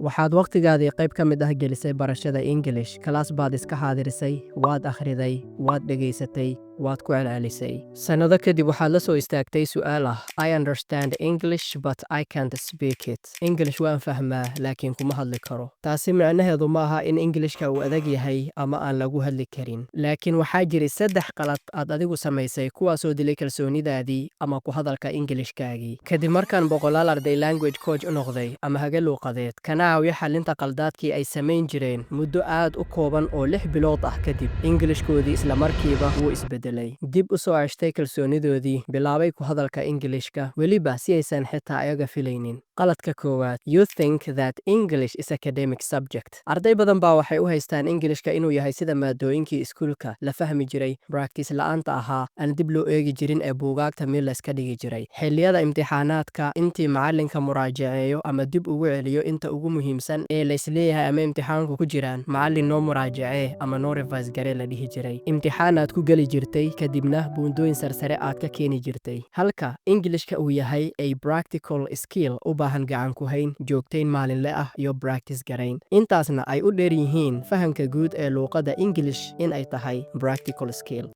Waxaad wakhtigaadii qayb ka mid ah gelisay barashada English. Class baad iska xaadirisay, waad akhriday, waad dhegaysatay, waad ku celcelisay. Sannado kadib waxaad la soo istaagtay su'aal ah: "I understand English, but I can't speak it." English waan fahmaa, laakiin kuma hadli karo. Taasi micnaheedu ma aha in Englishka uu adag yahay ama aan lagu hadli karin, laakiin waxaa jiray saddex qalad aad adigu samaysay, kuwaasoo dilay kalsoonidaadii ama ku hadalka Englishkaagii. Kadib markaan boqolaal arday language coach u noqday ama haga luuqadeed, kana caawiyo xalinta qaldaadkii ay samayn jireen, muddo aad u kooban oo 6 bilood ah kadib, Englishkoodii isla markiiba wuu isbedelay, dib u soo ceshtay kalsoonidoodii, bilaabay ku hadalka Englishka, weliba si aysan xitaa ayaga filaynin. Qaladka koowaad: you think that English is academic subject. Arday badan baa waxay u haystaan Englishka inuu yahay sida maadooyinkii iskuulka la fahmi jiray, practice la'aanta ahaa, aan dib loo eegi jirin, ee buugaagta meel layska dhigi jiray. Xilliyada imtixaanaadka intii macalinka muraajaceeyo ama dib ugu celiyo inta ugu muhiimsan ee laysleeyahay ama imtixaanku ku jiraan, "Macallin, noo muraajacee ama noo revise garee," la dhihi jiray. Imtixaanaad ku geli jirtay, kadibna buundooyin sarsare aad ka keeni jirtay, halka Englishka uu yahay a practical skill u baahan gacan ku hayn, joogtayn maalinle ah iyo practice garayn. Intaasna ay u dheer yihiin fahamka guud ee luuqadda English in ay tahay practical skill.